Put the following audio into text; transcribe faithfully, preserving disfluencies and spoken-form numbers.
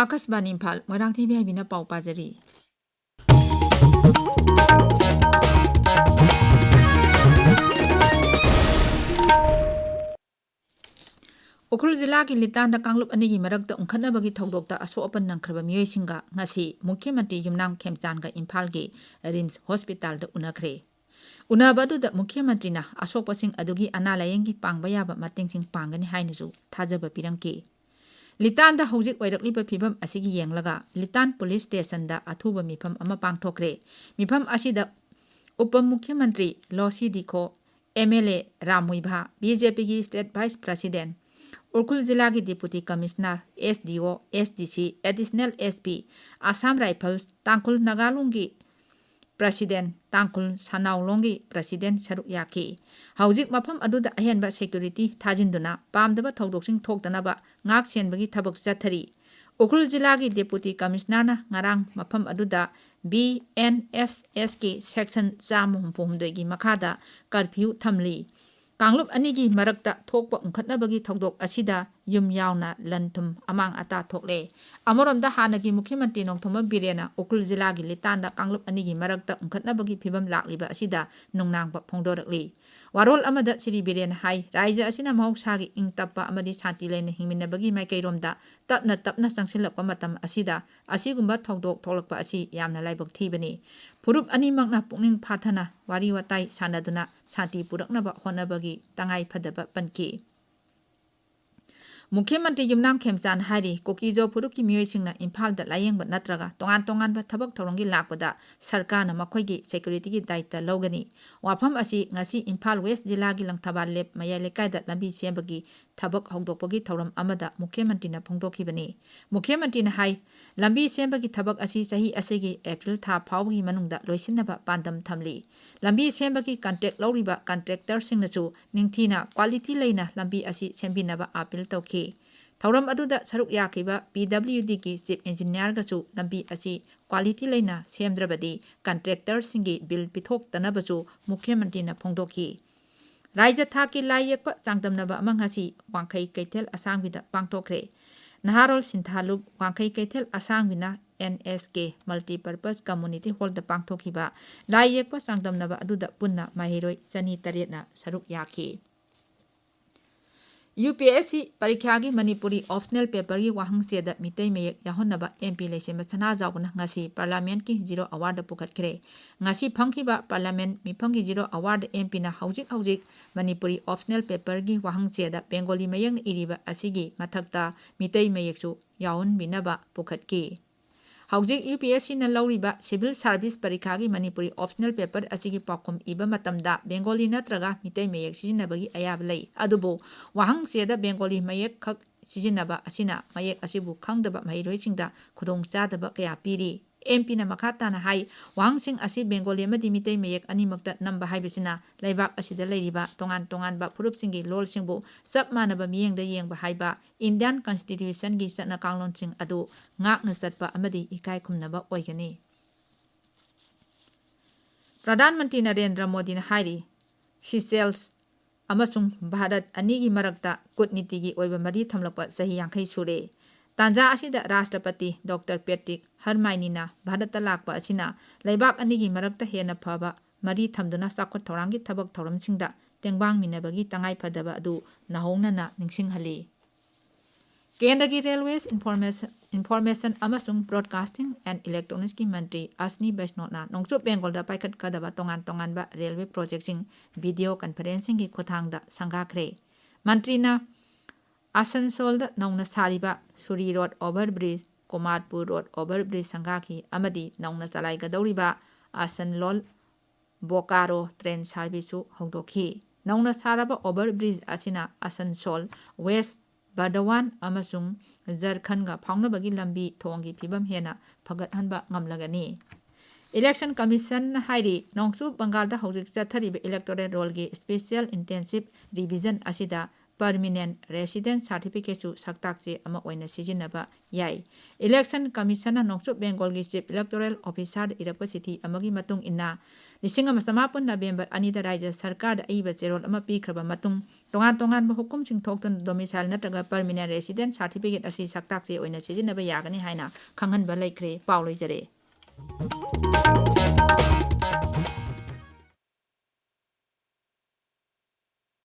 ꯑꯥꯀꯥꯁꯕꯥꯅꯤ Imphal, Moirangthem B ꯍꯥꯏꯕꯤꯅ ꯄꯥꯎ ꯄꯥꯖꯔꯤ꯫ ꯎꯈ꯭ꯔꯨꯜ ꯖꯤꯂꯥꯒꯤ ꯂꯤꯇꯥꯟꯗ ꯀꯥꯡꯂꯨꯞ ꯑꯅꯤꯒꯤ ꯃꯔꯛꯇ ꯎꯪꯈꯠꯅꯕꯒꯤ ꯊꯧꯗꯣꯛꯇ ꯑꯁꯣꯛ ꯑꯄꯟ ꯅꯪꯈ꯭ꯔꯕ ꯃꯤꯑꯣꯏꯁꯤꯡꯒ ꯉꯁꯤ ꯃꯨꯈ꯭ꯌ ꯃꯟꯇ꯭ꯔꯤ ꯌꯨꯝꯅꯥꯝ ꯈꯦꯝꯆꯥꯟꯒ ꯏꯝꯐꯥꯜꯒꯤ ꯔꯤꯝꯁ ꯍꯣꯁꯄꯤꯇꯥꯜꯗ ꯎꯅꯈ꯭ꯔꯦ꯫ ꯎꯅꯕ ꯑꯗꯨꯗ ꯃꯨꯈ꯭ꯌ ꯃꯟꯇ꯭ꯔꯤꯅ ꯑꯁꯣꯛꯄꯁꯤꯡ ꯑꯗꯨꯒꯤ ꯑꯅꯥ ꯂꯥꯌꯦꯡꯒꯤ ꯄꯥꯡꯕ ꯌꯥꯕ ꯃꯇꯦꯡꯁꯤꯡ ꯄꯥꯡꯒꯅꯤ ꯍꯥꯏꯅꯁꯨ ꯊꯥꯖꯕ ꯄꯤꯔꯝꯈꯤ꯫ ꯂꯤꯇꯥꯟꯗ ꯍꯧꯖꯤꯛ ꯑꯣꯏꯔꯛꯂꯤꯕ ꯐꯤꯕꯝ ꯑꯁꯤꯒꯤ ꯌꯦꯡꯂꯒ ꯂꯤꯇꯥꯟ ꯄꯨꯂꯤꯁ ꯁ꯭ꯇꯦꯁꯟꯗ ꯑꯊꯨꯕ ꯃꯤꯐꯝ ꯑꯃ ꯄꯥꯡꯊꯣꯛꯈ꯭ꯔꯦ꯫ ꯃꯤꯐꯝ ꯑꯁꯤꯗ ꯎꯄ ꯃꯨꯈ꯭ꯌ ꯃꯟꯇ꯭ꯔꯤ Losi Dikho, M L A Ram Muivah, B J ꯄꯤꯒꯤ ꯁ꯭ꯇꯦꯠ ꯚꯥꯏꯁ ꯄ꯭ꯔꯁꯤꯗꯦꯟꯠ, ꯎꯈ꯭ꯔꯨꯜ ꯖꯤꯂꯥꯒꯤ deputy commissioner, S D O, S D C, additional S P, Assam rifles, Tangkhul Naga ꯂꯣꯟꯒꯤ ꯄ꯭ꯔꯁꯤꯗꯦꯟꯠ, ꯇꯥꯡꯈꯨꯜ ꯁꯅꯥꯎ ꯂꯣꯟꯒꯤ ꯄ꯭ꯔꯁꯤꯗꯦꯟꯠ ꯁꯔꯨꯛ ꯌꯥꯈꯤ꯫ ꯍꯧꯖꯤꯛ ꯃꯐꯝ ꯑꯗꯨꯗ ꯑꯍꯦꯟꯕ ꯁꯦꯀ꯭ꯌꯨꯔꯤꯇꯤ ꯊꯥꯖꯤꯟꯗꯨꯅ ꯄꯥꯝꯗꯕ ꯊꯧꯗꯣꯛꯁꯤꯡ ꯊꯣꯛꯇꯅꯕ ꯉꯥꯛ ꯁꯦꯟꯕꯒꯤ ꯊꯕꯛ ꯆꯠꯊꯔꯤ꯫ ꯎꯈ꯭ꯔꯨꯜ ꯖꯤꯂꯥꯒꯤ ꯗꯦꯄꯨꯇꯤ ꯀꯃꯤꯁꯅꯔꯅ ꯉꯔꯥꯡ ꯃꯐꯝ ꯑꯗꯨꯗ ꯕꯤ ꯑꯦꯟ ꯑꯦꯁ ꯑꯦꯁꯀꯤ ꯁꯦꯛꯁꯟ ꯆꯥꯝꯃ ꯍꯨꯝꯐꯨ ꯍꯨꯝꯗꯣꯏꯒꯤ ꯃꯈꯥꯗ ꯀꯔꯐ꯭ꯌꯨ ꯊꯝꯂꯤ꯫ ꯀꯥꯡꯂꯨꯞ ꯑꯅꯤꯒꯤ ꯃꯔꯛꯇ ꯊꯣꯛꯄ ꯎꯪꯈꯠꯅꯕꯒꯤ ꯊꯧꯗꯣꯛ ꯑꯁꯤꯗ ꯌꯨꯝ ꯌꯥꯎꯅ ꯂꯟ ꯊꯨꯝ ꯑꯃꯥꯡ ꯑꯇꯥ ꯊꯣꯛꯂꯦ꯫ ꯑꯃꯔꯣꯝꯗ ꯍꯥꯟꯅꯒꯤ ꯃꯨꯈ꯭ꯌ ꯃꯟꯇ꯭ꯔꯤ ꯅꯣꯡꯊꯣꯝꯕꯝ ꯕꯤꯔꯦꯟꯅ ꯎꯈ꯭ꯔꯨꯜ ꯖꯤꯂꯥꯒꯤ ꯂꯤꯇꯥꯟꯗ ꯀꯥꯡꯂꯨꯞ ꯑꯅꯤꯒꯤ ꯃꯔꯛꯇ ꯎꯪꯈꯠꯅꯕꯒꯤ ꯐꯤꯕꯝ ꯂꯥꯛꯂꯤꯕ ꯑꯁꯤꯗ ꯅꯨꯡꯅꯥꯡꯕ ꯐꯣꯡꯗꯣꯔꯛꯂꯤ꯫ ꯋꯥꯔꯣꯜ ꯑꯃꯗ ꯁ꯭ꯔꯤ ꯕꯤꯔꯦꯟꯅ ꯍꯥꯏ, ꯔꯥꯏꯖ꯭ꯌ ꯑꯁꯤꯅ ꯃꯍꯧꯁꯥꯒꯤ ꯏꯪ ꯇꯞꯄ ꯑꯃꯗꯤ ꯁꯥꯟꯇꯤ ꯂꯩꯅ ꯍꯤꯡꯃꯤꯟꯅꯕꯒꯤ ꯃꯥꯏꯀꯩꯔꯣꯝꯗ ꯇꯞꯅ ꯇꯞꯅ ꯆꯪꯁꯤꯜꯂꯛꯄ ꯃꯇꯝ ꯑꯁꯤꯗ ꯑꯁꯤꯒꯨꯝꯕ ꯊꯧꯗꯣꯛ ꯊꯣꯛꯂꯛꯄ ꯑꯁꯤ ꯌꯥꯝꯅ ꯂꯥꯏꯕꯛ ꯊꯤꯕꯅꯤ꯫ ꯐꯨꯔꯨꯞ ꯑꯅꯤꯃꯛꯅ ꯄꯨꯛꯅꯤꯡ ꯐꯥꯊꯅ ꯋꯥꯔꯤ ꯋꯥꯇꯥꯏ ꯁꯥꯟꯅꯗꯨꯅ ꯁꯥꯟꯇꯤ ꯄꯨꯔꯛꯅꯕ ꯍꯣꯠꯅꯕꯒꯤ ꯇꯉꯥꯏꯐꯗꯕ ꯄꯟꯈꯤ꯫ ꯃꯨꯈ꯭ꯌ ꯃꯟꯇ꯭ꯔꯤ ꯌꯨꯝꯅꯥꯝ ꯈꯦꯝꯆꯥꯟ ꯍꯥꯏꯔꯤ, ꯀꯨꯀꯤꯖꯣ ꯐꯨꯔꯨꯞꯀꯤ ꯃꯤꯑꯣꯏꯁꯤꯡꯅ ꯏꯝꯐꯥꯜꯗ ꯂꯥꯌꯦꯡꯕ ꯅꯠꯇ꯭ꯔꯒ ꯇꯣꯉꯥꯟ ꯇꯣꯉꯥꯟꯕ ꯊꯕꯛ ꯊꯧꯔꯝꯒꯤ ꯂꯥꯛꯄꯗ ꯁꯔꯀꯥꯔꯅ ꯃꯈꯣꯏꯒꯤ ꯁꯦꯀ꯭ꯌꯨꯔꯤꯇꯤꯒꯤ ꯗꯥꯏꯇ ꯂꯧꯒꯅꯤ꯫ ꯋꯥꯐꯝ ꯑꯁꯤ ꯉꯁꯤ ꯏꯝꯐꯥꯜ ꯋꯦꯁ ꯖꯤꯂꯥꯒꯤ ꯂꯪꯊꯕꯥꯜ ꯂꯦꯞ ꯃꯌꯥꯏ ꯂꯩꯀꯥꯏꯗ ꯂꯝꯕꯤ ꯁꯦꯝꯕꯒꯤ ꯊꯕꯛ ꯍꯧꯗꯣꯛꯄꯒꯤ ꯊꯧꯔꯝ ꯑꯃꯗ ꯃꯨꯈ꯭ꯌ ꯃꯟꯇ꯭ꯔꯤꯅ ꯐꯣꯡꯗꯣꯛꯈꯤꯕꯅꯤ꯫ ꯃꯨꯈ꯭ꯌ ꯃꯟꯇ꯭ꯔꯤꯅ ꯍꯥꯏ, ꯂꯝꯕꯤ ꯁꯦꯝꯕꯒꯤ ꯊꯕꯛ ꯑꯁꯤ ꯆꯍꯤ ꯑꯁꯤꯒꯤ ꯑꯦꯄ꯭ꯔꯤꯜ ꯊꯥ ꯐꯥꯎꯕꯒꯤ ꯃꯅꯨꯡꯗ ꯂꯣꯏꯁꯤꯟꯅꯕ ꯄꯥꯟꯗꯝ ꯊꯝꯂꯤ꯫ ꯂꯝꯕꯤ ꯁꯦꯝꯕꯒꯤ ꯀꯟꯇ꯭ꯔꯦꯛ ꯂꯧꯔꯤꯕ ꯀꯟꯇ꯭ꯔꯦꯛꯇꯔꯁꯤꯡꯅꯁꯨ ꯅꯤꯡꯊꯤꯅ ꯀ꯭ꯋꯥꯂꯤꯇꯤ ꯂꯩꯅ ꯂꯝꯕꯤ ꯑꯁꯤ ꯁꯦꯝꯕꯤꯅꯕ ꯑꯥꯄꯤꯜ ꯇꯧꯈꯤ꯫ ꯊꯧꯔꯝ ꯑꯗꯨꯗ ꯁꯔꯨꯛ ꯌꯥꯈꯤꯕ ꯄꯤ ꯗꯕ꯭ꯂꯤꯌꯨ ꯗꯤꯒꯤ ꯆꯤꯐ ꯏꯟꯖꯤꯅꯤꯌꯥꯔꯒꯁꯨ ꯂꯝꯕꯤ ꯑꯁꯤ ꯀ꯭ꯋꯥꯂꯤꯇꯤ ꯂꯩꯅ ꯁꯦꯝꯗ꯭ꯔꯕꯗꯤ ꯀꯟꯇ꯭ꯔꯦꯛꯇꯔꯁꯤꯡꯒꯤ ꯕꯤꯜ ꯄꯤꯊꯣꯛꯇꯅꯕꯁꯨ ꯃꯨꯈ꯭ꯌ ꯃꯟꯇ꯭ꯔꯤꯅ ꯐꯣꯡꯗꯣꯛꯈꯤ꯫ ꯔꯥꯏꯖ꯭ꯌ ꯊꯥꯛꯀꯤ ꯂꯥꯏ ꯌꯦꯛꯄ ꯆꯥꯡꯗꯝꯅꯕ ꯑꯃ ꯉꯁꯤ ꯋꯥꯡꯈꯩ ꯀꯩꯊꯦꯜ ꯑꯁꯥꯡꯕꯤꯗ ꯄꯥꯡꯊꯣꯛꯈ꯭ꯔꯦ꯫ ꯅꯍꯥꯔꯣꯜ ꯁꯤꯟꯊꯥ ꯂꯨꯞ ꯋꯥꯡꯈꯩ ꯀꯩꯊꯦꯜ ꯑꯁꯥꯡꯕꯤꯅ N S K Multipurpose Community Hallꯗ ꯄꯥꯡꯊꯣꯛꯈꯤꯕ ꯂꯥꯏ ꯌꯦꯛꯄ ꯆꯥꯡꯗꯝꯅꯕ ꯑꯗꯨꯗ ꯄꯨꯟꯅ ꯃꯍꯩꯔꯣꯏ ꯆꯅꯤ ꯇꯔꯦꯠꯅ ꯁꯔꯨꯛ ꯌꯥꯈꯤ꯫ U P S C ꯄꯔꯤꯈ꯭ꯌꯥꯒꯤ Manipuri optional paperꯒꯤ ꯋꯥꯍꯪꯆꯦꯗ Meitei ꯃꯌꯦꯛ ꯌꯥꯎꯍꯟꯅꯕ ꯑꯦꯝ ꯄꯤ ꯂꯩꯁꯦꯝꯕ ꯁꯅꯥꯖꯥꯎꯕꯅ ꯉꯁꯤ Parliamentꯀꯤ Zero Hourꯗ ꯄꯨꯈꯠꯈ꯭ꯔꯦ꯫ ꯉꯁꯤ ꯐꯝꯈꯤꯕ Parliament ꯃꯤꯐꯝꯒꯤ Zero Hourꯗ ꯑꯦꯝ ꯄꯤꯅ ꯍꯧꯖꯤꯛ ꯍꯧꯖꯤꯛ ꯃꯅꯤꯄꯨꯔꯤ optional paperꯒꯤ ꯋꯥꯍꯪꯆꯦꯗ ꯕꯦꯡꯒꯣꯂꯤ ꯃꯌꯦꯛꯅ ꯏꯔꯤꯕ ꯑꯁꯤꯒꯤ ꯃꯊꯛꯇ ꯃꯤꯇꯩ ꯃꯌꯦꯛꯁꯨ ꯌꯥꯎꯍꯟꯕꯤꯅꯕ ꯄꯨꯈꯠꯈꯤ꯫ ꯍꯧꯖꯤꯛ ꯌꯨ ꯄꯤ ꯑꯦꯁ ꯁꯤꯅ ꯂꯧꯔꯤꯕ civil service ꯄꯔꯤꯈꯥꯒꯤ Manipuri optional paper ꯑꯁꯤꯒꯤ ꯄꯥꯎꯈꯨꯝ ꯏꯕ ꯃꯇꯝꯗ ꯕꯦꯡꯒꯣꯂꯤ ꯅꯠꯇ꯭ꯔꯒ ꯃꯤꯇꯩ ꯃꯌꯦꯛ ꯁꯤꯖꯤꯟꯅꯕꯒꯤ ꯑꯌꯥꯕ ꯂꯩ꯫ ꯑꯗꯨꯕꯨ ꯋꯥꯍꯪꯆꯦꯗ ꯕꯦꯡꯒꯣꯂꯤ ꯃꯌꯦꯛ ꯈꯛ ꯁꯤꯖꯤꯟꯅꯕ ꯑꯁꯤꯅ ꯃꯌꯦꯛ ꯑꯁꯤꯕꯨ ꯈꯪꯗꯕ ꯃꯍꯩꯔꯣꯏꯁꯤꯡꯗ ꯈꯨꯗꯣꯡꯆꯥꯗꯕ ꯀꯌꯥ ꯄꯤꯔꯤ꯫ ꯑꯦꯝ ꯄꯤꯅ ꯃꯈꯥ ꯇꯥꯅ ꯍꯥꯏ, ꯋꯥꯍꯪꯁꯤꯡ ꯑꯁꯤ ꯕꯦꯡꯒꯣꯂꯤ ꯑꯃꯗꯤ ꯃꯤꯇꯩ ꯃꯌꯦꯛ ꯑꯅꯤꯃꯛꯇ ꯅꯝꯕ ꯍꯥꯏꯕꯁꯤꯅ ꯂꯩꯕꯥꯛ ꯑꯁꯤꯗ ꯂꯩꯔꯤꯕ ꯇꯣꯉꯥꯟ ꯇꯣꯉꯥꯟꯕ ꯐꯨꯔꯨꯞꯁꯤꯡꯒꯤ ꯂꯣꯜꯁꯤꯡꯕꯨ ꯆꯞ ꯃꯥꯟꯅꯕ ꯃꯤꯠꯌꯦꯡꯗ ꯌꯦꯡꯕ ꯍꯥꯏꯕ Indian Constitutionꯒꯤ ꯆꯠꯅ ꯀꯥꯡꯂꯣꯟꯁꯤꯡ ꯑꯗꯨ ꯉꯥꯛꯅ ꯆꯠꯄ ꯑꯃꯗꯤ ꯏꯀꯥꯏ ꯈꯨꯝꯅꯕ ꯑꯣꯏꯒꯅꯤ꯫ ꯄ꯭ꯔꯙꯥꯟ ꯃꯟꯇ꯭ꯔꯤ ꯅꯔꯦꯟꯗ꯭ꯔ ꯃꯣꯗꯤꯅ ꯍꯥꯏꯔꯤ, ꯁꯤꯁꯦꯜꯁ ꯑꯃꯁꯨꯡ ꯚꯥꯔꯠ ꯑꯅꯤꯒꯤ ꯃꯔꯛꯇ ꯀꯨꯠꯅꯤꯇꯤꯒꯤ ꯑꯣꯏꯕ ꯃꯔꯤ ꯊꯝꯂꯛꯄ ꯆꯍꯤ ꯌꯥꯡꯈꯩ ꯁꯨꯔꯦ꯫ ꯇꯥꯟꯖꯥ ꯑꯁꯤꯗ ꯔꯥꯁꯇ꯭ꯔꯄꯇꯤ ꯗꯣꯛꯇꯔ ꯄꯦꯇ꯭ꯔꯤꯛ ꯍꯔꯃꯥꯏꯅꯤꯅ ꯚꯥꯔꯠꯇ ꯂꯥꯛꯄ ꯑꯁꯤꯅ ꯂꯩꯕꯥꯛ ꯑꯅꯤꯒꯤ ꯃꯔꯛꯇ ꯍꯦꯟꯅ ꯐꯕ ꯃꯔꯤ ꯊꯝꯗꯨꯅ ꯆꯥꯎꯈꯠ ꯊꯧꯔꯥꯡꯒꯤ ꯊꯕꯛ ꯊꯧꯔꯝꯁꯤꯡꯗ ꯇꯦꯡꯕꯥꯡꯃꯤꯟꯅꯕꯒꯤ ꯇꯉꯥꯏꯐꯗꯕ ꯑꯗꯨ ꯅꯧꯍꯧꯅꯅ ꯅꯤꯡꯁꯤꯡꯍꯜꯂꯤ꯫ ꯀꯦꯟꯗ꯭ꯔꯒꯤ Railways, Information, Information ꯑꯃꯁꯨꯡ Broadcasting and Electronicsꯀꯤ ꯃꯟꯇ꯭ꯔꯤ ꯑꯁꯅꯤ ꯕꯩꯁꯅꯣꯠꯅ ꯅꯣꯡꯆꯨꯞ ꯕꯦꯡꯒꯣꯜꯗ ꯄꯥꯏꯈꯠꯀꯗꯕ ꯇꯣꯉꯥꯟ ꯇꯣꯉꯥꯟꯕ ꯔꯦꯜꯋꯦ ꯄ꯭ꯔꯣꯖꯦꯛꯁꯤꯡ video conferencingꯒꯤ ꯈꯨꯠꯊꯥꯡꯗ ꯁꯪꯒꯥꯈ꯭ꯔꯦ꯫ ꯃꯟꯇ꯭ꯔꯤꯅ ꯑꯁꯟꯁꯣꯜꯗ ꯅꯧꯅ ꯁꯥꯔꯤꯕ ꯁꯨꯔꯤ ꯔꯣꯗ overbridge, ꯀꯨꯃꯥꯔꯄꯨꯔ ꯔꯣꯗ overbridge ꯁꯪꯒꯥꯈꯤ ꯑꯃꯗꯤ ꯅꯧꯅ ꯆꯂꯥꯏꯒꯗꯧꯔꯤꯕ ꯑꯁꯟꯂꯣꯜ ꯕꯣꯀꯥꯔꯣ train serviceꯁꯨ ꯍꯧꯗꯣꯛꯈꯤ꯫ ꯅꯧꯅ ꯁꯥꯔꯕ overbridge ꯑꯁꯤꯅ ꯑꯁꯟꯁꯣꯜ, ꯋꯦꯁ ꯕꯔꯗꯋꯥꯟ ꯑꯃꯁꯨꯡ ꯖꯔꯈꯟꯒ ꯐꯥꯎꯅꯕꯒꯤ ꯂꯝꯕꯤ ꯊꯣꯡꯒꯤ ꯐꯤꯕꯝ ꯍꯦꯟꯅ ꯐꯒꯠꯍꯟꯕ ꯉꯝꯂꯒꯅꯤ꯫ Election Commissionꯅ ꯍꯥꯏꯔꯤ, ꯅꯣꯡꯆꯨꯞ ꯕꯪꯒꯥꯜꯗ ꯍꯧꯖꯤꯛ ꯆꯠꯊꯔꯤꯕ electoral rollꯒꯤ special intensive revision ꯑꯁꯤꯗ permanent resident certificate ꯁꯨ ꯁꯛꯇꯥꯛ ꯆꯦ ꯑꯃ ꯑꯣꯏꯅ ꯁꯤꯖꯤꯟꯅꯕ ꯌꯥꯏ꯫ Election Commission ꯅ ꯅꯣꯡꯆꯨꯞ ꯕꯦꯡꯒꯣꯜꯒꯤ Chief Electoral Officer ꯗ ꯏꯔꯛꯄ ꯆꯤꯊꯤ ꯑꯃꯒꯤ ꯃꯇꯨꯡ ꯏꯟꯅ, ꯂꯤꯁꯤꯡ ꯑꯃ ꯆꯃꯥꯄꯟ November ꯑꯅꯤꯗ ꯔꯥꯖ꯭ꯌ ꯁꯔꯀꯥꯔꯗ ꯑꯏꯕ ꯆꯦꯔꯣꯜ ꯑꯃ ꯄꯤꯈ꯭ꯔꯕ ꯃꯇꯨꯡ, ꯇꯣꯉꯥꯟ ꯇꯣꯉꯥꯟꯕ ꯍꯨꯀꯨꯝꯁꯤꯡ ꯊꯣꯛꯇꯨꯅ domicile ꯅꯠꯇ꯭ꯔꯒ permanent resident certificate ꯑꯁꯤ ꯁꯛꯇꯥꯛ ꯆꯦ ꯑꯣꯏꯅ ꯁꯤꯖꯤꯟꯅꯕ ꯌꯥꯒꯅꯤ ꯍꯥꯏꯅ ꯈꯪꯍꯟꯕ ꯂꯩꯈ꯭ꯔꯦ꯫ ꯄꯥꯎ ꯂꯣꯏꯖꯔꯦ꯫